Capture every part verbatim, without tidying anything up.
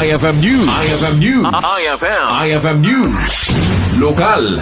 I F M News. I F M News. I F M. I F M News. Lokal.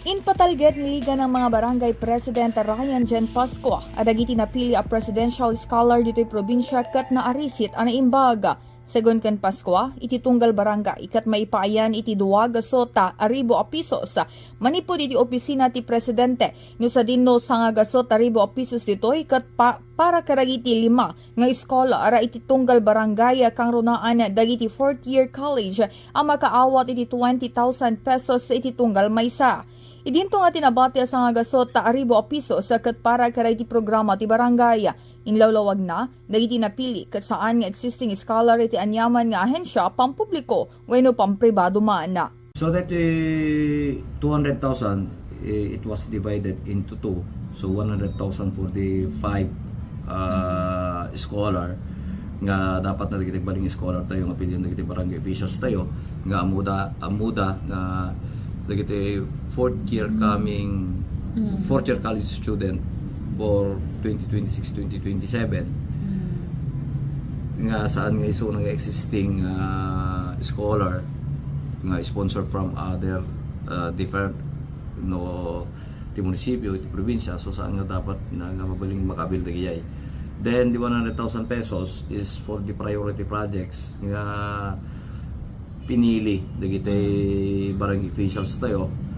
Inpatalged ni Liga ng mga Barangay President Ryan Jen Pascua a dagiti napili a presidential scholar ditoy probinsya ket naarisit a naimbag. Segun ken Pascua, iti tunggal barangay ket maipaayan iti dua gasut a ribu a pisos manipud iti opisina ti presidente, no sadino sanga gasut a ribu a pisos ditoy ket pa-, para kadagiti lima nga scholar iti tunggal barangay a kangrunaan dagiti fourth year college a makaawat iti twenty thousand pesos iti tunggal maysa. Idinto nga tinabati a sanga gasut a ribu a pisos ket para kadagiti programa ti barangay. Inlawlawagna, dagiti napili ket saan nga existing scholar iti aniaman nga ahensya, pampubliko wenno pampribado man. So that, eh, two hundred thousand, eh, it was divided into two. So, one hundred thousand for the five, uh, scholar nga dapat na dagiti baling scholar tayo nga pilian dagiti barangay officials tayo nga amuda, amuda nga dagiti fourth year coming, fourth year college student for twenty twenty-six, twenty twenty-seven, nga saan nga isu nga existing, ah, scholar nga sponsor from other, ah, different, no, ti munisipyo, ti probinsya, so saan nga dapat na nga mabaling makabil dagiti. Then the one hundred thousand pesos is for the priority projects nga pinili dagiti barangay officials tayo.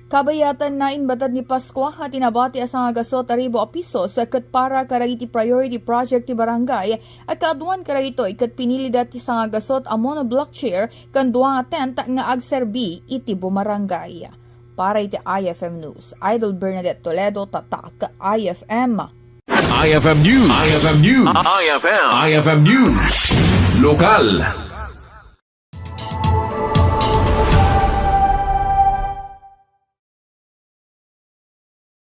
Kabayatan, nainbatad ni Pascua a tinabati a sanga gasut a ribu a pisos ket para kadagiti priority project ti barangay a kaaduan kadagitoy ket pinilida ti sanga gasut a monoblock chair ken dua nga tent nga agserbi iti bumarangay. Para iti I F M News, Idol Bernadette Toledo, Tatak I F M. I F M News. I F M News. I F M. I F M News. Lokal.